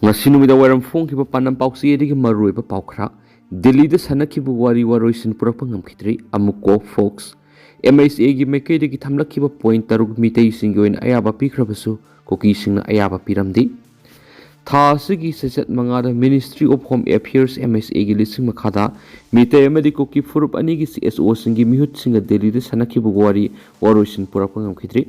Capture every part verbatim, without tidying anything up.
ꯉꯁꯤ ꯅꯨꯃꯤꯗꯥꯡ ꯋꯥꯏꯔꯝ ꯐꯣꯡꯈꯤꯕ ꯄꯥꯟꯗꯝ ꯄꯥꯎꯆꯦꯗꯒꯤ ꯃꯔꯨꯑꯣꯏꯕ ꯄꯥꯎ ꯈꯔ꯫ ꯗꯤꯜꯂꯤꯗ ꯁꯥꯟꯅꯈꯤꯕ ꯋꯥꯔꯤ ꯋꯥꯔꯣꯏꯁꯤꯟ ꯄꯨꯔꯛꯄ ꯉꯝꯈꯤꯗ꯭ꯔꯤ ꯑꯃꯨꯀꯣ ꯐꯣꯛꯁ꯫ ꯑꯦꯝ ꯑꯩꯆ ꯑꯦꯒꯤ ꯃꯥꯏꯀꯩꯗꯒꯤ ꯊꯝꯂꯛꯈꯤꯕ ꯄꯣꯏꯟꯠ ꯇꯔꯨꯛ ꯃꯤꯇꯩꯁꯤꯡꯒꯤ ꯑꯣꯏꯅ ꯑꯌꯥꯕ ꯄꯤꯈ꯭ꯔꯕꯁꯨ ꯀꯨꯀꯤꯁꯤꯡꯅ ꯑꯌꯥꯕ ꯄꯤꯔꯝꯗꯦ꯫ ꯊꯥ ꯑꯁꯤꯒꯤ ꯆꯩꯆꯠ ꯃꯉꯥꯗ Ministry of Home Affairs, M H A ꯒꯤ ꯂꯤꯁꯤꯡ ꯃꯈꯥꯗ ꯃꯤꯇꯩ ꯑꯃꯗꯤ ꯀꯨꯀꯤ ꯐꯨꯔꯨꯞ ꯑꯅꯤꯒꯤ ꯁꯤ ꯑꯦꯁ ꯑꯣꯁꯤꯡꯒꯤ ꯃꯤꯍꯨꯠꯁꯤꯡꯒ ꯗꯤꯜꯂꯤꯗ ꯁꯥꯟꯅꯈꯤꯕ ꯋꯥꯔꯤ ꯋꯥꯔꯣꯏꯁꯤꯟ ꯄꯨꯔꯛꯄ ꯉꯝꯈꯤꯗ꯭ꯔꯤ꯫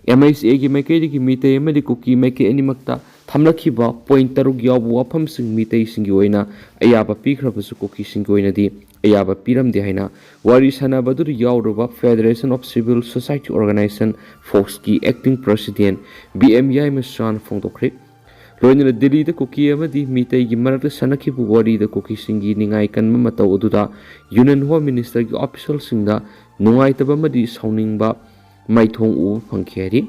ꯑꯦꯝ ꯑꯩꯆ ꯑꯦꯒꯤ ꯃꯥꯏꯀꯩꯗꯒꯤ ꯃꯤꯇꯩ ꯑꯃꯗꯤ ꯀꯨꯀꯤ ꯃꯥꯏꯀꯩ ꯑꯅꯤꯃꯛꯇ ꯊꯝꯂꯛꯈꯤꯕ ꯄꯣꯏꯟꯠ ꯇꯔꯨꯛ ꯌꯥꯎꯕ ꯋꯥꯐꯝꯁꯤꯡ ꯃꯤꯇꯩꯁꯤꯡꯒꯤ ꯑꯣꯏꯅ ꯑꯌꯥꯕ ꯄꯤꯈ꯭ꯔꯕꯁꯨ ꯀꯨꯀꯤꯁꯤꯡꯒꯤ ꯑꯣꯏꯅꯗꯤ ꯑꯌꯥꯕ ꯄꯤꯔꯝꯗꯦ ꯍꯥꯏꯅ ꯋꯥꯔꯤ ꯁꯥꯟꯅꯕꯗꯨꯗ ꯌꯥꯎꯔꯨꯕ Federation of Civil Society Organization, ꯐꯣꯛꯁꯀꯤ acting president ꯕꯤ ꯑꯦꯝ ꯌꯥꯏꯃꯆꯥꯅ ꯐꯣꯡꯗꯣꯛꯈ꯭ꯔꯦ꯫ ꯂꯣꯏꯅꯅ ꯗꯤꯜꯂꯤꯗ ꯀꯨꯀꯤ ꯑꯃꯗꯤ ꯃꯤꯇꯩꯒꯤ ꯃꯔꯛꯇ ꯁꯥꯟꯅꯈꯤꯕ ꯋꯥꯔꯤꯗ ꯀꯨꯀꯤꯁꯤꯡꯒꯤ ꯅꯤꯡꯉꯥꯏ ꯀꯟꯕ ꯃꯇꯧ ꯑꯗꯨꯗ Union Home Minister ꯒꯤ official ꯁꯤꯡꯗ ꯅꯨꯡꯉꯥꯏꯇꯕ ꯑꯃꯗꯤ ꯁꯥꯎꯅꯤꯡꯕ ꯃꯥꯏꯊꯣꯡ ꯎꯕ ꯐꯪꯈꯤ ꯍꯥꯏꯔꯤ꯫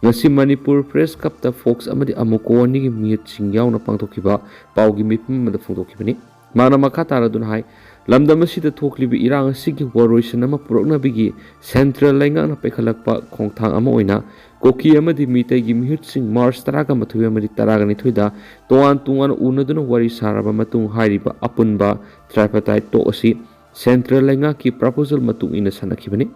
ꯉꯁꯤ ꯃꯅꯤꯄꯨꯔ Press Club ꯇ ꯐꯣꯛꯁ ꯑꯃꯗꯤ ꯑꯃꯨꯀꯣ ꯑꯅꯤꯒꯤ ꯃꯤꯍꯨꯠꯁꯤꯡ ꯌꯥꯎꯅ ꯄꯥꯡꯊꯣꯛꯈꯤꯕ ꯄꯥꯎꯒꯤ ꯃꯤꯐꯝ ꯑꯃꯗ ꯐꯣꯡꯗꯣꯛꯈꯤꯕꯅꯤ꯫ ꯃꯥꯅ ꯃꯈꯥ ꯇꯥꯔꯗꯨꯅ ꯍꯥꯏ, ꯂꯝꯗꯝ ꯑꯁꯤꯗ ꯊꯣꯛꯂꯤꯕ ꯏꯔꯥꯡ ꯑꯁꯤꯒꯤ ꯋꯥꯔꯣꯏꯁꯤꯟ ꯑꯃ ꯄꯨꯔꯛꯅꯕꯒꯤ central ꯂꯩꯉꯥꯛꯅ ꯄꯥꯏꯈꯠꯂꯛꯄ ꯈꯣꯡꯊꯥꯡ ꯑꯃ ꯑꯣꯏꯅ ꯀꯨꯀꯤ ꯑꯃꯗꯤ ꯃꯤꯇꯩꯒꯤ ꯃꯤꯍꯨꯠꯁꯤꯡ ꯃꯥꯔꯆ ꯇꯔꯥꯒ ꯃꯥꯊꯣꯏ ꯑꯃꯗꯤ ꯇꯔꯥꯒ ꯅꯤꯊꯣꯏꯗ ꯇꯣꯉꯥꯟ ꯇꯣꯉꯥꯟꯅ ꯎꯅꯗꯨꯅ ꯋꯥꯔꯤ ꯁꯥꯔꯕ ꯃꯇꯨꯡ ꯍꯥꯏꯔꯤꯕ ꯑꯄꯨꯟꯕ tripartite talk ꯑꯁꯤ central ꯂꯩꯉꯥꯛꯀꯤ proposal ꯃꯇꯨꯡ ꯏꯟꯅ ꯁꯥꯟꯅꯈꯤꯕꯅꯤ꯫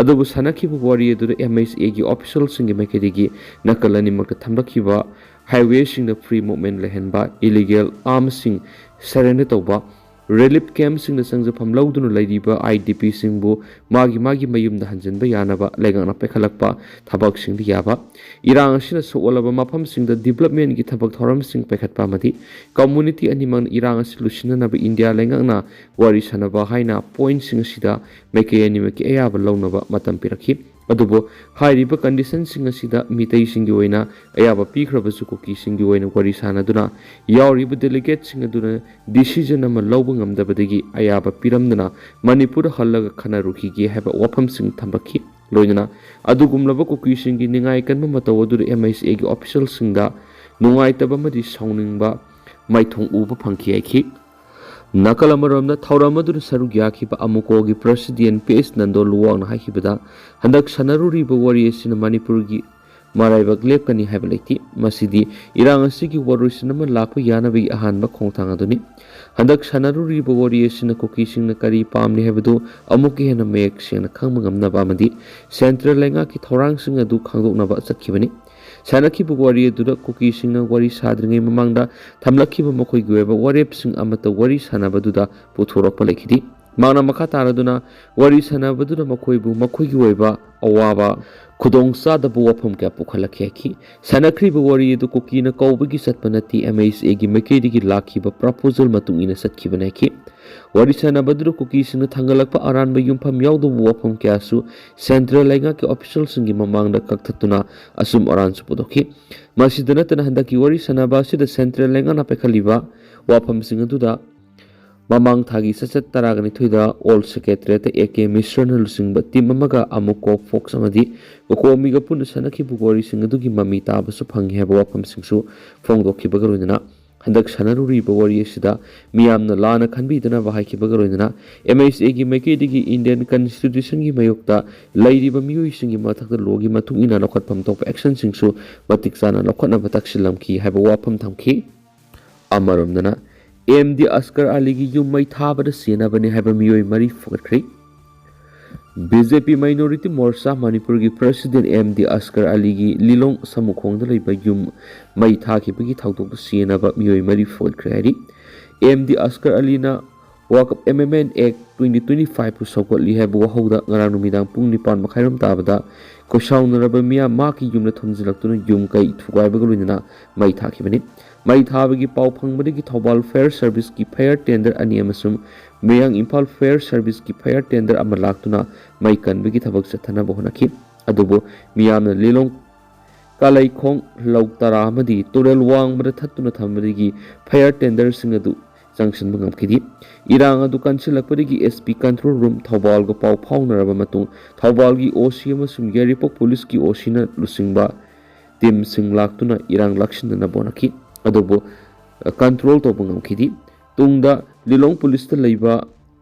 ꯑꯗꯨꯕꯨ ꯁꯥꯟꯅꯈꯤꯕ ꯋꯥꯔꯤ ꯑꯗꯨꯗ ꯑꯦꯝ ꯑꯩꯆ ꯑꯦꯒꯤ official ꯁꯤꯡꯒꯤ ꯃꯥꯏꯀꯩꯗꯒꯤ ꯅꯥꯀꯜ ꯑꯅꯤꯃꯛꯇ ꯊꯝꯂꯛꯈꯤꯕ highway ꯁꯤꯡꯗ free movement ꯂꯩꯍꯟꯕ, illegal arms ꯁꯤꯡ surrender ꯇꯧꯕ, relief camp ꯁꯤꯡꯗ ꯆꯪꯖꯐꯝ ꯂꯧꯗꯨꯅ ꯂꯩꯔꯤꯕ I D P ꯁꯤꯡꯕꯨ ꯃꯥꯒꯤ ꯃꯥꯒꯤ ꯃꯌꯨꯝꯗ ꯍꯟꯖꯤꯟꯕ ꯌꯥꯅꯕ ꯂꯩꯉꯥꯛꯅ ꯄꯥꯏꯈꯠꯂꯛꯄ ꯊꯕꯛꯁꯤꯡꯗ ꯌꯥꯕ, ꯏꯔꯥꯡ ꯑꯁꯤꯅ ꯁꯣꯛꯍꯜꯂꯕ ꯃꯐꯝꯁꯤꯡꯗ development ꯀꯤ ꯊꯕꯛ ꯊꯧꯔꯝꯁꯤꯡ ꯄꯥꯏꯈꯠꯄ ꯑꯃꯗꯤ community ꯑꯅꯤꯃꯛꯅ ꯏꯔꯥꯡ ꯑꯁꯤ ꯂꯣꯏꯁꯤꯟꯅꯅꯕ ꯏꯟꯗꯤꯌꯥ ꯂꯩꯉꯥꯛꯅ ꯋꯥꯔꯤ ꯁꯥꯟꯅꯕ ꯍꯥꯏꯅ point ꯁꯤꯡ ꯑꯁꯤꯗ ꯃꯥꯏꯀꯩ ꯑꯅꯤꯃꯛꯀꯤ ꯑꯌꯥꯕ ꯂꯧꯅꯕ ꯃꯇꯝ ꯄꯤꯔꯛꯈꯤ꯫ ꯑꯗꯨꯕꯨ ꯍꯥꯏꯔꯤꯕ condition ꯁꯤꯡ ꯑꯁꯤꯗ ꯃꯤꯇꯩꯁꯤꯡꯒꯤ ꯑꯣꯏꯅ ꯑꯌꯥꯕ ꯄꯤꯈ꯭ꯔꯕꯁꯨ ꯀꯨꯀꯤꯁꯤꯡꯒꯤ ꯑꯣꯏꯅ ꯋꯥꯔꯤ ꯁꯥꯟꯅꯗꯨꯅ ꯌꯥꯎꯔꯤꯕ delegate ꯁꯤꯡ ꯑꯗꯨꯅ decision ꯑꯃ ꯂꯧꯕ ꯉꯝꯗꯕꯗꯒꯤ ꯑꯌꯥꯕ ꯄꯤꯔꯝꯗꯅ ꯃꯅꯤꯄꯨꯔꯗ ꯍꯜꯂꯒ ꯈꯟꯅꯔꯨꯈꯤꯒꯦ ꯍꯥꯏꯕ ꯋꯥꯐꯝꯁꯤꯡ ꯊꯝꯂꯛꯈꯤ꯫ ꯂꯣꯏꯅꯅ ꯑꯗꯨꯒꯨꯝꯂꯕ ꯀꯨꯀꯤꯁꯤꯡꯒꯤ ꯅꯤꯡꯉꯥꯏ ꯀꯟꯕ ꯃꯇꯧ ꯑꯗꯨꯗ M H A ꯒꯤ official ꯁꯤꯡꯗ ꯅꯨꯡꯉꯥꯏꯇꯕ ꯑꯃꯗꯤ ꯁꯥꯎꯅꯤꯡꯕ ꯃꯥꯏꯊꯣꯡ ꯎꯕ ꯐꯪꯈꯤ ꯍꯥꯏꯈꯤ꯫ ꯅꯥꯀꯜ ꯑꯃꯔꯣꯝꯗ ꯊꯧꯔꯝ ꯑꯗꯨꯗ ꯁꯔꯨꯛ ꯌꯥꯈꯤꯕ ꯑꯃꯨꯀꯣꯒꯤ president P H ꯅꯟꯗꯣ ꯂꯨꯋꯥꯡꯅ ꯍꯥꯏꯈꯤꯕꯗ, ꯍꯟꯗꯛ ꯁꯥꯟꯅꯔꯨꯔꯤꯕ ꯋꯥꯔꯤ ꯑꯁꯤꯅ ꯃꯅꯤꯄꯨꯔꯒꯤ ꯃꯔꯥꯏꯕꯛ ꯂꯦꯞꯀꯅꯤ ꯍꯥꯏꯕ ꯂꯩꯇꯦ꯫ ꯃꯁꯤꯗꯤ ꯏꯔꯥꯡ ꯑꯁꯤꯒꯤ ꯋꯥꯔꯣꯏꯁꯤꯟ ꯑꯃ ꯂꯥꯛꯄ ꯌꯥꯅꯕꯒꯤ ꯑꯍꯥꯟꯕ ꯈꯣꯡꯊꯥꯡ ꯑꯗꯨꯅꯤ꯫ ꯍꯟꯗꯛ ꯁꯥꯟꯅꯔꯨꯔꯤꯕ ꯋꯥꯔꯤ ꯑꯁꯤꯅ ꯀꯨꯀꯤꯁꯤꯡꯅ ꯀꯔꯤ ꯄꯥꯝꯂꯤ ꯍꯥꯏꯕꯗꯨ ꯑꯃꯨꯛꯀ ꯍꯦꯟꯅ ꯃꯌꯦꯛ ꯁꯦꯡꯅ ꯈꯪꯕ ꯉꯝꯅꯕ ꯑꯃꯗꯤ ꯁꯦꯟꯇ꯭ꯔꯦꯜ ꯂꯩꯉꯥꯛꯀꯤ ꯊꯧꯔꯥꯡꯁꯤꯡ ꯑꯗꯨ ꯈꯪꯗꯣꯛꯅꯕ ꯆꯠꯈꯤꯕꯅꯤ꯫ ꯁꯥꯟꯅꯈꯤꯕ ꯋꯥꯔꯤ ꯑꯗꯨꯗ ꯀꯨꯀꯤꯁꯤꯡꯅ ꯋꯥꯔꯤ ꯁꯥꯗ꯭ꯔꯤꯉꯩ ꯃꯃꯥꯡꯗ ꯊꯝꯂꯛꯈꯤꯕ ꯃꯈꯣꯏꯒꯤ ꯑꯣꯏꯕ ꯋꯥꯔꯦꯞꯁꯤꯡ ꯑꯃꯠꯇ ꯋꯥꯔꯤ ꯁꯥꯟꯅꯕꯗꯨꯗ ꯄꯨꯊꯣꯔꯛꯄ ꯂꯩꯈꯤꯗꯦ꯫ ꯃꯍꯥꯛꯅ ꯃꯈꯥ ꯇꯥꯔꯗꯨꯅ ꯋꯥꯔꯤ ꯁꯥꯟꯅꯕꯗꯨꯅ ꯃꯈꯣꯏꯕꯨ ꯃꯈꯣꯏꯒꯤ ꯑꯣꯏꯕ ꯑꯋꯥꯕ, ꯈꯨꯗꯣꯡꯆꯥꯗꯕ ꯋꯥꯐꯝ ꯀꯌꯥ ꯄꯨꯈꯠꯂꯛꯈꯤ ꯍꯥꯏꯈꯤ꯫ ꯁꯥꯟꯅꯈ꯭ꯔꯤꯕ ꯋꯥꯔꯤ ꯑꯗꯨ ꯀꯨꯀꯤꯅ ꯀꯧꯕꯒꯤ ꯆꯠꯄ ꯅꯠꯇꯦ, ꯑꯦꯝ ꯑꯩꯆ ꯑꯦꯒꯤ ꯃꯥꯏꯀꯩꯗꯒꯤ ꯂꯥꯛꯈꯤꯕ ꯄ꯭ꯔꯄꯣꯖꯦꯜ ꯃꯇꯨꯡ ꯏꯟꯅ ꯆꯠꯈꯤꯕꯅꯤ ꯍꯥꯏꯈꯤ꯫ ꯋꯥꯔꯤ ꯁꯥꯟꯅꯕꯗꯨꯗ ꯀꯨꯀꯤꯁꯤꯡꯅ ꯊꯥꯡꯒꯠꯂꯛꯄ ꯑꯔꯥꯟꯕ ꯌꯨꯝꯐꯝ ꯌꯥꯎꯗꯕ ꯋꯥꯐꯝ ꯀꯌꯥꯁꯨ ꯁꯦꯟꯇ꯭ꯔꯦꯜ ꯂꯩꯉꯥꯛꯀꯤ ꯑꯣꯐꯤꯁꯤꯌꯦꯜꯁꯤꯡꯒꯤ ꯃꯃꯥꯡꯗ ꯀꯛꯊꯠꯇꯨꯅ ꯑꯆꯨꯝ ꯑꯔꯥꯟꯁꯨ ꯄꯨꯊꯣꯛꯈꯤ꯫ ꯃꯁꯤꯗ ꯅꯠꯇꯅ ꯍꯟꯗꯛꯀꯤ ꯋꯥꯔꯤ ꯁꯥꯟꯅꯕ ꯑꯁꯤꯗ ꯁꯦꯟꯇ꯭ꯔꯦꯜ ꯂꯩꯉꯥꯛꯅ ꯄꯥꯏꯈꯠꯂꯤꯕ ꯋꯥꯐꯝꯁꯤꯡ ꯑꯗꯨꯗ ꯃꯃꯥꯡ ꯊꯥꯒꯤ ꯆꯠꯆꯠ ꯇꯔꯥꯒ ꯅꯤꯊꯣꯏꯗ ꯑꯣꯜ ꯁꯦꯀ꯭ꯔꯦꯇꯔꯤꯌꯦꯠꯇ ꯑꯦ ꯀꯦ ꯃꯤꯁ꯭ꯔꯅ ꯂꯨꯆꯤꯡꯕ ꯇꯤꯝ ꯑꯃꯒ ꯑꯃꯨꯀꯣ ꯐꯣꯛꯁ ꯑꯃꯗꯤ ꯀꯣꯀꯣꯃꯤꯒ ꯄꯨꯟꯅ ꯁꯥꯟꯅꯈꯤꯕ ꯋꯥꯔꯤꯁꯤꯡ ꯑꯗꯨꯒꯤ ꯃꯃꯤ ꯇꯥꯕꯁꯨ ꯐꯪꯉꯤ ꯍꯥꯏꯕ ꯋꯥꯐꯝꯁꯤꯡꯁꯨ ꯐꯣꯡꯗꯣꯛꯈꯤꯕꯒ ꯂꯣꯏꯅꯅ ꯍꯟꯗꯛ ꯁꯥꯟꯅꯔꯨꯔꯤꯕ ꯋꯥꯔꯤ ꯑꯁꯤꯗ ꯃꯤꯌꯥꯝꯅ ꯂꯥꯟꯅ ꯈꯟꯕꯤꯗꯅꯕ ꯍꯥꯏꯈꯤꯕꯒ ꯂꯣꯏꯅꯅ ꯑꯦꯝ ꯑꯩꯆ ꯑꯦꯒꯤ ꯃꯥꯏꯀꯩꯗꯒꯤ ꯏꯟꯗꯤꯌꯟ ꯀꯟꯁꯇꯤꯇ꯭ꯌꯨꯁꯟꯒꯤ ꯃꯥꯌꯣꯛꯇ ꯂꯩꯔꯤꯕ ꯃꯤꯑꯣꯏꯁꯤꯡꯒꯤ ꯃꯊꯛꯇ ꯂꯣꯒꯤ ꯃꯇꯨꯡ ꯏꯟꯅ ꯂꯧꯈꯠꯐꯝ ꯊꯣꯛꯄ ꯑꯦꯛꯁꯟꯁꯤꯡꯁꯨ ꯃꯇꯤꯛ ꯆꯥꯅ ꯂꯧꯈꯠꯅꯕ ꯇꯛꯁꯤꯜꯂꯝꯈꯤ ꯍꯥꯏꯕ ꯋꯥꯐꯝ ꯊꯝꯈꯤ꯫ ꯑꯃꯔꯣꯝꯗꯅ ꯑꯦꯝ ꯗꯤ ꯑꯁꯀꯔ ꯑꯂꯤꯒꯤ ꯌꯨꯝ ꯃꯩ ꯊꯥꯕꯗ ꯁꯤꯖꯤꯟꯅꯕꯅꯤ ꯍꯥꯏꯕ ꯃꯤꯑꯣꯏ ꯃꯔꯤ ꯐꯒꯠꯈ꯭ꯔꯤ꯫ ꯕꯤ ꯖꯦ ꯄꯤ ꯃꯥꯏꯅꯣꯔꯤꯇꯤ ꯃꯣꯔꯆꯥ ꯃꯅꯤꯄꯨꯔꯒꯤ ꯄ꯭ꯔꯁꯤꯗꯦꯟ ꯑꯦꯝ ꯗꯤ ꯑꯁꯀꯔ ꯑꯂꯤꯒꯤ ꯂꯤꯂꯣꯡ ꯁꯃꯨꯈꯣꯡꯗ ꯂꯩꯕ ꯌꯨꯝ ꯃꯩ ꯊꯥꯈꯤꯕꯒꯤ ꯊꯧꯗꯣꯛꯇ ꯁꯤꯖꯤꯟꯅꯕ ꯃꯤꯑꯣꯏ ꯃꯔꯤ ꯐꯒꯠꯈ꯭ꯔꯦ ꯍꯥꯏꯔꯤ꯫ ꯑꯦꯝ ꯗꯤ ꯑꯁꯀꯔ ꯑꯂꯤꯅ ꯋꯥꯀꯞ ꯑꯦꯃꯦꯟꯃꯦꯟ ꯑꯦꯛ ꯇ꯭ꯋꯦꯟꯇꯤ ꯇ꯭ꯋꯦꯟꯇꯤ ꯐꯥꯏꯚꯄꯨ ꯁꯧꯒꯠꯂꯤ ꯍꯥꯏꯕ ꯋꯥꯍꯧꯗ ꯉꯔꯥꯡ ꯅꯨꯃꯤꯗꯥꯡ ꯄꯨꯡ ꯅꯤꯄꯥꯟ ꯃꯈꯥꯏꯔꯣꯝ ꯇꯥꯕꯗ ꯈꯣꯏꯁꯥꯎꯅꯔꯕ ꯃꯤꯌꯥꯝ ꯃꯍꯥꯛꯀꯤ ꯌꯨꯝꯗ ꯊꯣꯝꯖꯤꯜꯂꯛꯇꯨꯅ ꯌꯨꯝ ꯀꯩ ꯊꯨꯒꯥꯏꯕꯒ ꯂꯣꯏꯅꯅ ꯃꯩ ꯊꯥꯈꯤꯕꯅꯤ꯫ ꯃꯩ ꯊꯥꯕꯒꯤ ꯄꯥꯎ ꯐꯪꯕꯗꯒꯤ ꯊꯧꯕꯥꯜ ꯐꯥꯌꯔ ꯁꯔꯚꯤꯁꯀꯤ ꯐꯥꯌꯔ ꯇꯦꯟꯗꯔ ꯑꯅꯤ ꯑꯃꯁꯨꯡ ꯃꯌꯥꯡ ꯏꯝꯐꯥꯜ ꯐꯥꯌꯔ ꯁꯔꯚꯤꯁꯀꯤ ꯐꯥꯌꯔ ꯇꯦꯟꯗꯔ ꯑꯃ ꯂꯥꯛꯇꯨꯅ ꯃꯩ ꯀꯟꯕꯒꯤ ꯊꯕꯛ ꯆꯠꯊꯅꯕ ꯍꯣꯠꯅꯈꯤ꯫ ꯑꯗꯨꯕꯨ ꯃꯤꯌꯥꯝꯅ ꯂꯤꯂꯣꯡ ꯀꯥꯂꯩꯈꯣꯡ, ꯂꯧ ꯇꯔꯥ ꯑꯃꯗꯤ ꯇꯨꯔꯦꯜ ꯋꯥꯡꯃꯗ ꯊꯠꯇꯨꯅ ꯊꯝꯕꯗꯒꯤ ꯐꯥꯌꯔ ꯇꯦꯟꯗꯔꯁꯤꯡ ꯑꯗꯨ ꯆꯪꯁꯤꯟꯕ ꯉꯝꯈꯤꯗꯦ꯫ ꯏꯔꯥꯡ ꯑꯗꯨ ꯀꯟꯁꯤꯜꯂꯛꯄꯗꯒꯤ ꯑꯦꯁ ꯄꯤ ꯀꯟꯇ꯭ꯔꯣꯜ ꯔꯨꯝ ꯊꯧꯕꯥꯜꯒ ꯄꯥꯎ ꯐꯥꯎꯅꯔꯕ ꯃꯇꯨꯡ ꯊꯧꯕꯥꯜꯒꯤ ꯑꯣ ꯁꯤ ꯑꯃꯁꯨꯡ ꯌꯥꯏꯔꯤꯄꯣꯛ ꯄꯨꯂꯤꯁꯀꯤ ꯑꯣ ꯁꯤꯅ ꯂꯨꯆꯤꯡꯕ ꯇꯤꯝꯁꯤꯡ ꯂꯥꯛꯇꯨꯅ ꯏꯔꯥꯡ ꯂꯥꯛꯁꯤꯟꯅꯅꯕ ꯍꯣꯠꯅꯈꯤ꯫ ꯑꯗꯨꯕꯨ, ꯑ, ꯀꯟꯇ꯭ꯔꯣꯜ ꯇꯧꯕ ꯉꯝꯈꯤꯗꯦ꯫ ꯇꯨꯡꯗ ꯂꯤꯂꯣꯡ ꯄꯨꯂꯤꯁꯇ ꯂꯩꯕ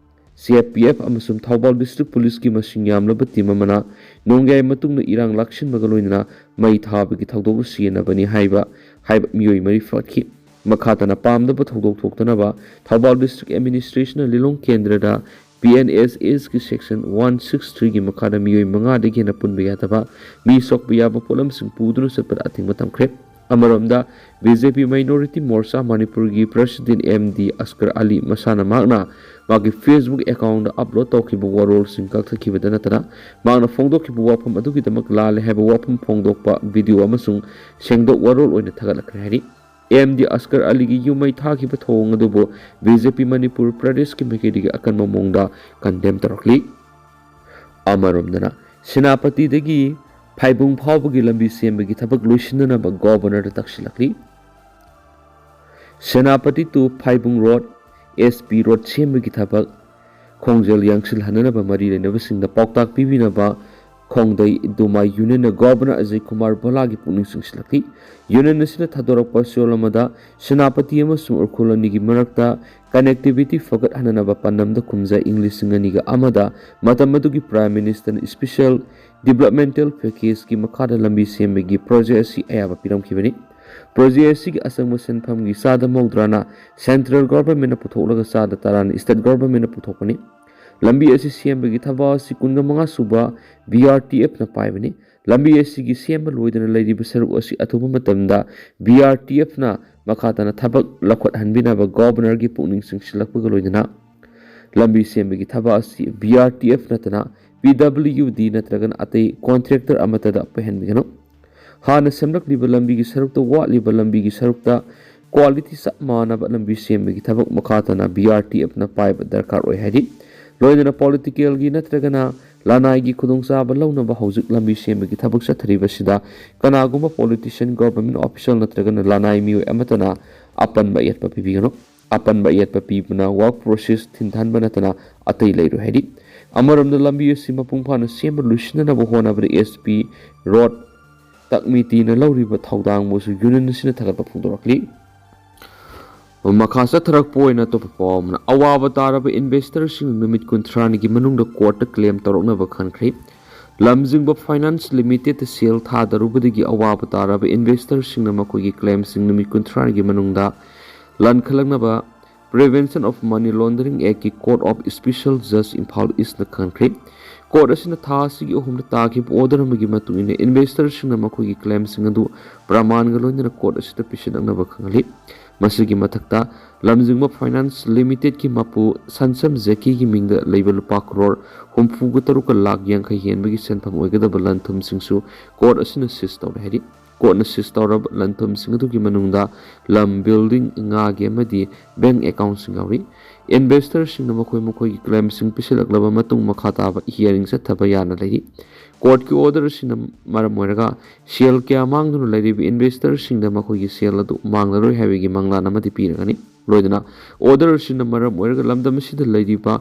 ꯁꯤ ꯑꯥꯔ ꯄꯤ ꯑꯦꯐ ꯑꯃꯁꯨꯡ ꯊꯧꯕꯥꯜ ꯗꯤꯁꯇ꯭ꯔꯤꯛ ꯄꯨꯂꯤꯁꯀꯤ ꯃꯁꯤꯡ ꯌꯥꯝꯂꯕ ꯇꯤꯝ ꯑꯃꯅ ꯅꯣꯡꯌꯥꯏ ꯃꯇꯨꯡꯗ ꯏꯔꯥꯡ ꯂꯥꯛꯁꯤꯟꯕꯒ ꯂꯣꯏꯅꯅ ꯃꯩ ꯊꯥꯕꯒꯤ ꯊꯧꯗꯣꯛ ꯑꯁꯤ ꯌꯦꯟꯅꯕꯅꯤ ꯍꯥꯏꯕ, ꯍꯥꯏꯕ ꯃꯤꯑꯣꯏ ꯃꯔꯤ ꯐꯥꯈꯤ꯫ ꯃꯈꯥ ꯇꯥꯅ ꯄꯥꯝꯗꯕ ꯊꯧꯗꯣꯛ ꯊꯣꯛꯇꯅꯕ ꯊꯧꯕꯥꯜ ꯗꯤꯁꯇ꯭ꯔꯤꯛ ꯑꯦꯗꯃꯤꯅꯤꯁꯇ꯭ꯔꯦꯁꯟꯅ ꯂꯤꯂꯣꯡ ꯀꯦꯟꯗ꯭ꯔꯗ ꯄꯤ ꯑꯦꯟ ꯑꯦꯁ ꯑꯦꯁꯀꯤ ꯁꯦꯛꯁꯟ ꯋꯥꯟ ꯁꯤꯛꯁ ꯊ꯭ꯔꯤꯒꯤ ꯃꯈꯥꯗ ꯃꯤꯑꯣꯏ ꯃꯉꯥꯗꯒꯤ ꯍꯦꯟꯅ ꯄꯨꯟꯕ ꯌꯥꯗꯕ, ꯃꯤ ꯁꯣꯛꯄ ꯌꯥꯕ ꯄꯣꯠꯂꯝꯁꯤꯡ ꯄꯨꯗꯨꯅ ꯆꯠꯄꯗ ꯑꯊꯤꯡꯕ ꯊꯝꯈ꯭ꯔꯦ꯫ ꯑꯃꯔꯣꯝꯗ, ꯕꯤ ꯖꯦ ꯄꯤ ꯃꯥꯏꯅꯣꯔꯤꯇꯤ ꯃꯣꯔꯆꯥ ꯃꯅꯤꯄꯨꯔꯒꯤ ꯄ꯭ꯔꯁꯤꯗꯦꯟ ꯑꯦꯝ ꯗꯤ ꯑꯁꯀꯔ ꯑꯂꯤ ꯃꯁꯥꯅ ꯃꯍꯥꯛꯅ ꯃꯥꯒꯤ ꯐꯦꯁꯕꯨꯛ ꯑꯦꯀꯥꯎꯟꯗ ꯑꯞꯂꯣꯗ ꯇꯧꯈꯤꯕ ꯋꯥꯔꯣꯜꯁꯤꯡ ꯀꯛꯊꯠꯈꯤꯕꯗ ꯅꯠꯇꯅ, ꯃꯍꯥꯛꯅ ꯐꯣꯡꯗꯣꯛꯈꯤꯕ ꯋꯥꯐꯝ ꯑꯗꯨꯒꯤꯗꯃꯛ ꯂꯥꯜꯂꯦ ꯍꯥꯏꯕ ꯋꯥꯐꯝ ꯐꯣꯡꯗꯣꯛꯄ ꯚꯤꯗꯤꯑꯣ ꯑꯃꯁꯨꯡ ꯁꯦꯡꯗꯣꯛ ꯋꯥꯔꯣꯜ ꯑꯣꯏꯅ ꯊꯥꯒꯠꯂꯛꯈ꯭ꯔꯦ ꯍꯥꯏꯔꯤ꯫ ꯑꯦꯝ ꯗꯤ ꯑꯁꯀꯔ ꯑꯂꯤꯒꯤ ꯌꯨꯝ ꯃꯩ ꯊꯥꯈꯤꯕ ꯊꯧꯑꯣꯡ ꯑꯗꯨꯕꯨ ꯕꯤ ꯖꯦ ꯄꯤ ꯃꯅꯤꯄꯨꯔ ꯄ꯭ꯔꯗꯦꯁꯀꯤ ꯃꯥꯏꯀꯩꯗꯒꯤ ꯑꯀꯟꯕ ꯃꯑꯣꯡꯗ ꯀꯟꯗꯦꯝ ꯇꯧꯔꯛꯂꯤ꯫ ꯑꯃꯔꯣꯝꯗꯅ, ꯁꯦꯅꯥꯄꯇꯤꯗꯒꯤ ꯐꯥꯏꯕꯨꯡ ꯐꯥꯎꯕꯒꯤ ꯂꯝꯕꯤ ꯁꯦꯝꯕꯒꯤ ꯊꯕꯛ ꯂꯣꯏꯁꯤꯟꯅꯅꯕ ꯒꯣꯕꯔꯅꯔꯗ ꯇꯛꯁꯤꯜꯂꯛꯂꯤ꯫ Senapati to Phaibung road, S P road ꯁꯦꯝꯕꯒꯤ ꯊꯕꯛ ꯈꯣꯡꯖꯦꯜ ꯌꯥꯡꯁꯤꯜꯍꯟꯅꯅꯕ ꯃꯔꯤ ꯂꯩꯅꯕꯁꯤꯡꯗ ꯄꯥꯎꯇꯥꯛ ꯄꯤꯕꯤꯅꯕ ꯈꯣꯡꯗꯩ ꯗꯨꯃꯥꯏ ꯌꯨꯅꯤꯌꯟꯅ ꯒꯣꯕꯔꯅꯔ ꯑꯖꯌ ꯀꯨꯃꯥꯔ ꯚꯣꯂꯥꯒꯤ ꯄꯨꯛꯅꯤꯡ ꯆꯤꯡꯁꯤꯜꯂꯛꯂꯤ꯫ ꯌꯨꯅꯤꯌꯟ ꯑꯁꯤꯅ ꯊꯥꯗꯣꯔꯛꯄ ꯆꯦꯔꯣꯜ ꯑꯃꯗ ꯁꯦꯅꯥꯄꯇꯤ ꯑꯃꯁꯨꯡ ꯎꯈ꯭ꯔꯨꯜ ꯑꯅꯤꯒꯤ ꯃꯔꯛꯇ ꯀꯅꯦꯛꯇꯤꯚꯤꯇꯤ ꯐꯒꯠꯍꯟꯅꯅꯕ ꯄꯥꯟꯗꯝꯗ ꯀꯨꯝꯖꯥ ꯏꯪ ꯂꯤꯁꯤꯡ ꯑꯅꯤꯒ ꯑꯃꯗ ꯃꯇꯝ ꯑꯗꯨꯒꯤ ꯄ꯭ꯔꯥꯏꯝ ꯃꯤꯅꯤꯁꯇꯔꯅ ꯏꯁꯄꯤꯁꯦꯜ ꯗꯤꯕ꯭ꯂꯞꯃꯦꯟꯇꯦꯜ ꯄꯦꯀꯦꯖꯀꯤ ꯃꯈꯥꯗ ꯂꯝꯕꯤ ꯁꯦꯝꯕꯒꯤ ꯄ꯭ꯔꯣꯖꯦꯛ ꯑꯁꯤ ꯑꯌꯥꯕ ꯄꯤꯔꯝꯈꯤꯕꯅꯤ꯫ ꯄ꯭ꯔꯣꯖꯦꯛ ꯑꯁꯤꯒꯤ ꯑꯆꯪꯕ ꯁꯦꯟꯐꯝꯒꯤ ꯆꯥꯗ ꯃꯧꯗ꯭ꯔꯥꯅ ꯁꯦꯟꯇ꯭ꯔꯦꯜ ꯒꯣꯚꯔꯟꯃꯦꯟꯠꯅ ꯄꯨꯊꯣꯛꯂꯒ ꯆꯥꯗ ꯇꯔꯥꯅ ꯁ꯭ꯇꯦꯠ ꯒꯣꯚꯔꯟꯃꯦꯟꯠꯅ ꯄꯨꯊꯣꯛꯄꯅꯤ꯫ ꯂꯝꯕꯤ ꯑꯁꯤ ꯁꯦꯝꯕꯒꯤ ꯊꯕꯛ ꯑꯁꯤ ꯀꯨꯟꯒ ꯃꯉꯥ ꯁꯨꯕ ꯕꯤ ꯑꯥꯔ ꯇꯤ ꯑꯦꯐꯅ ꯄꯥꯏꯕꯅꯤ꯫ ꯂꯝꯕꯤ ꯑꯁꯤꯒꯤ ꯁꯦꯝꯕ ꯂꯣꯏꯗꯅ ꯂꯩꯔꯤꯕ ꯁꯔꯨꯛ ꯑꯁꯤ ꯑꯊꯨꯕ ꯃꯇꯝꯗ ꯕꯤ ꯑꯥꯔ ꯇꯤ ꯑꯦꯐꯅ ꯃꯈꯥ ꯇꯥꯅ ꯊꯕꯛ ꯂꯧꯈꯠꯍꯟꯕꯤꯅꯕ ꯒꯣꯚꯔꯅꯔꯒꯤ ꯄꯨꯛꯅꯤꯡ ꯆꯤꯡꯁꯤꯜꯂꯛꯄꯒ ꯂꯣꯏꯅꯅ ꯂꯝꯕꯤ ꯁꯦꯝꯕꯒꯤ ꯊꯕꯛ ꯑꯁꯤ ꯕꯤ ꯑꯥꯔ ꯇꯤ ꯑꯦꯐ ꯅꯠꯇꯅ ꯄꯤ ꯗꯕ꯭ꯂꯤꯌꯨ ꯗꯤ ꯅꯠꯇ꯭ꯔꯒꯅ ꯑꯇꯩ ꯀꯣꯟꯇ꯭ꯔꯦꯛꯇꯔ ꯑꯃꯠꯇꯗ ꯄꯤꯍꯟꯕꯤꯒꯅꯨ꯫ ꯍꯥꯟꯅ ꯁꯦꯝꯂꯛꯂꯤꯕ ꯂꯝꯕꯤꯒꯤ ꯁꯔꯨꯛꯇ ꯋꯥꯠꯂꯤꯕ ꯂꯝꯕꯤꯒꯤ ꯁꯔꯨꯛꯇ ꯀ꯭ꯋꯥꯂꯤꯇꯤ ꯆꯞ ꯃꯥꯟꯅꯕ ꯂꯝꯕꯤ ꯁꯦꯝꯕꯒꯤ ꯊꯕꯛ ꯃꯈꯥ ꯇꯥꯅ ꯕꯤ ꯑꯥꯔ ꯇꯤ ꯑꯦꯐꯅ ꯄꯥꯏꯕ ꯗꯔꯀꯥꯔ ꯑꯣꯏ ꯍꯥꯏꯔꯤ꯫ ꯂꯣꯏꯅꯅ ꯄꯣꯂꯤꯇꯤꯀꯦꯜꯒꯤ ꯅꯠꯇ꯭ꯔꯒꯅ ꯂꯅꯥꯏꯒꯤ ꯈꯨꯗꯣꯡꯆꯥꯕ ꯂꯧꯅꯕ ꯍꯧꯖꯤꯛ ꯂꯝꯕꯤ ꯁꯦꯝꯕꯒꯤ ꯊꯕꯛ ꯆꯠꯊꯔꯤꯕꯁꯤꯗ ꯀꯅꯥꯒꯨꯝꯕ ꯄꯣꯂꯤꯇꯤꯁꯤꯌꯟ, ꯒꯣꯚꯔꯟꯃꯦꯟꯠ ꯑꯣꯐꯤꯁꯤꯌꯦꯜ ꯅꯠꯇ꯭ꯔꯒꯅ ꯂꯅꯥꯏ ꯃꯤꯑꯣꯏ ꯑꯃꯠꯇꯅ ꯑꯄꯟꯕ ꯑꯌꯦꯠꯄ ꯄꯤꯕꯤꯒꯅꯨ꯫ ꯑꯄꯟꯕ ꯑꯌꯦꯠꯄ ꯄꯤꯕꯅ ꯋꯥꯔꯛ ꯄ꯭ꯔꯣꯁꯦꯁ ꯊꯤꯟꯊꯍꯟꯕ ꯅꯠꯇꯅ ꯑꯇꯩ ꯂꯩꯔꯣꯏ ꯍꯥꯏꯔꯤ꯫ ꯑꯃꯔꯣꯝꯗ ꯂꯝꯕꯤ ꯑꯁꯤ ꯃꯄꯨꯡ ꯐꯥꯅ ꯁꯦꯝꯕ ꯂꯣꯏꯁꯤꯟꯅꯅꯕ ꯍꯣꯠꯅꯕꯗ ꯑꯦꯁ ꯄꯤ ꯔꯣꯗ ꯇꯛꯃꯤꯇꯤꯅ ꯂꯧꯔꯤꯕ ꯊꯧꯗꯥꯡꯕꯨꯁꯨ ꯌꯨꯅꯤꯌꯟ ꯑꯁꯤꯅ ꯊꯥꯒꯠꯄ ꯐꯣꯡꯗꯣꯔꯛꯂꯤ꯫ ꯃꯈꯥ ꯆꯠꯊꯔꯛꯄ ꯑꯣꯏꯅ ꯑꯇꯣꯞꯄ ꯄꯥꯎ ꯑꯃꯅ, ꯑꯋꯥꯕ ꯇꯥꯔꯕ ꯏꯟꯚꯦꯁꯇꯔꯁꯤꯡ ꯅꯨꯃꯤꯠ ꯀꯨꯟꯊ꯭ꯔꯥꯅꯤꯒꯤ ꯃꯅꯨꯡꯗ ꯀꯣꯔꯠꯇ ꯀ꯭ꯂꯦꯝ ꯇꯧꯔꯛꯅꯕ ꯈꯟꯈ꯭ꯔꯦ꯫ ꯂꯝꯖꯤꯡꯕ ꯐꯥꯏꯅꯥꯟꯁ ꯂꯤꯃꯤꯇꯦꯗꯇ ꯁꯦꯜ ꯊꯥꯗꯔꯨꯕꯗꯒꯤ ꯑꯋꯥꯕ ꯇꯥꯔꯕ ꯏꯟꯚꯦꯁꯇꯔꯁꯤꯡꯅ ꯃꯈꯣꯏꯒꯤ ꯀ꯭ꯂꯦꯝꯁꯤꯡ ꯅꯨꯃꯤꯠ ꯀꯨꯟꯊ꯭ꯔꯥꯒꯤ ꯃꯅꯨꯡꯗ ꯂꯥꯟꯈꯠꯂꯛꯅꯕ Prevention of Money Laundering Actꯀꯤ Court of Special Judge Imphal ꯏꯁꯅ ꯈꯪꯈ꯭ꯔꯦ꯫ ꯀꯣꯔꯠ ꯑꯁꯤꯅ ꯊꯥ ꯑꯁꯤꯒꯤ ꯑꯍꯨꯝꯗ ꯇꯥꯈꯤꯕ ꯑꯣꯔꯗꯔ ꯑꯃꯒꯤ ꯃꯇꯨꯡ ꯏꯟꯅ ꯏꯟꯚꯦꯁꯇꯔꯁꯤꯡꯅ ꯃꯈꯣꯏꯒꯤ ꯀ꯭ꯂꯦꯝꯁꯤꯡ ꯑꯗꯨ ꯄ꯭ꯔꯃꯥꯟꯒ ꯂꯣꯏꯅꯅ ꯀꯣꯔꯠ ꯑꯁꯤꯗ ꯄꯤꯁꯤꯜꯂꯛꯅꯕ ꯈꯪꯍꯜꯂꯤ꯫ ꯃꯁꯤꯒꯤ ꯃꯊꯛꯇ, ꯂꯝꯖꯤꯡꯕ ꯐꯥꯏꯅꯥꯟꯁ ꯂꯤꯃꯤꯇꯦꯗꯀꯤ ꯃꯄꯨ ꯁꯟꯁꯝ ꯖꯦꯀꯤꯒꯤ ꯃꯤꯡꯗ ꯂꯩꯕ ꯂꯨꯄꯥ ꯀ꯭ꯔꯣꯔ ꯍꯨꯝꯐꯨꯒ ꯇꯔꯨꯛꯀ ꯂꯥꯈ ꯌꯥꯡꯈꯩ ꯍꯦꯟꯕꯒꯤ ꯁꯦꯟꯐꯝ ꯑꯣꯏꯒꯗꯕ ꯂꯟ ꯊꯨꯝꯁꯤꯡꯁꯨ ꯀꯣꯔꯠ ꯑꯁꯤꯅ ꯁꯤꯖ ꯇꯧꯔꯦ ꯍꯥꯏꯔꯤ꯫ ꯀꯣꯔꯠꯅ ꯁꯤꯖ ꯇꯧꯔꯕ ꯂꯟ ꯊꯨꯝꯁꯤꯡ ꯑꯗꯨꯒꯤ ꯃꯅꯨꯡꯗ ꯂꯝ, ꯕꯤꯜꯗꯤꯡ, ꯉꯥꯒꯤ ꯑꯃꯗꯤ ꯕꯦꯡꯛ ꯑꯦꯀꯥꯎꯟꯁꯤꯡ ꯌꯥꯎꯔꯤ꯫ ꯏꯟꯚꯦꯁꯇꯔꯁꯤꯡꯅ ꯃꯈꯣꯏ ꯃꯈꯣꯏꯒꯤ ꯀ꯭ꯂꯦꯝꯁꯤꯡ ꯄꯤꯁꯤꯜꯂꯛꯂꯕ ꯃꯇꯨꯡ ꯃꯈꯥ ꯇꯥꯕ ꯍꯤꯌꯥꯔꯤꯡ ꯆꯠꯊꯕ ꯌꯥꯅ ꯂꯩꯔꯤ꯫ ꯀꯣꯔꯠꯀꯤ ꯑꯣꯔꯗꯔ ꯑꯁꯤꯅ ꯃꯔꯝ ꯑꯣꯏꯔꯒ ꯁꯦꯜ ꯀꯌꯥ ꯃꯥꯡꯗꯨꯅ ꯂꯩꯔꯤꯕ ꯏꯟꯚꯦꯁꯇꯔꯁꯤꯡꯗ ꯃꯈꯣꯏꯒꯤ ꯁꯦꯜ ꯑꯗꯨ ꯃꯥꯡꯂꯔꯣꯏ ꯍꯥꯏꯕꯒꯤ ꯃꯪꯂꯥꯟ ꯑꯃꯗꯤ ꯄꯤꯔꯒꯅꯤ꯫ ꯂꯣꯏꯅꯅ ꯑꯣꯔꯗꯔ ꯑꯁꯤꯅ ꯃꯔꯝ ꯑꯣꯏꯔꯒ ꯂꯝꯗꯝ ꯑꯁꯤꯗ ꯂꯩꯔꯤꯕ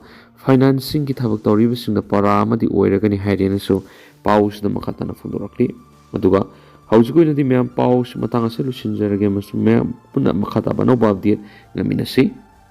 ꯐꯥꯏꯅꯥꯟꯁꯤꯡꯒꯤ ꯊꯕꯛ ꯇꯧꯔꯤꯕꯁꯤꯡꯗ ꯄꯔꯥ ꯑꯃꯗꯤ ꯑꯣꯏꯔꯒꯅꯤ ꯍꯥꯏꯔꯦꯅꯁꯨ ꯄꯥꯎꯁꯤꯗ ꯃꯈꯥ ꯇꯥꯅ ꯐꯣꯡꯗꯣꯔꯛꯂꯤ꯫ ꯑꯗꯨꯒ ꯍꯧꯖꯤꯛ ꯑꯣꯏꯅꯗꯤ ꯃꯌꯥꯝ ꯄꯥꯎꯁꯤ ꯃꯇꯥꯡ ꯑꯁꯤ ꯂꯣꯏꯁꯤꯟꯖꯔꯒꯦ ꯑꯃꯁꯨꯡ ꯃꯌꯥꯝ ꯄꯨꯟꯅ ꯃꯈꯥ ꯇꯥꯕ ꯑꯅꯧꯕ ꯑꯞꯗꯦꯠ ꯉꯥꯏꯃꯤꯟꯅꯁꯤ꯫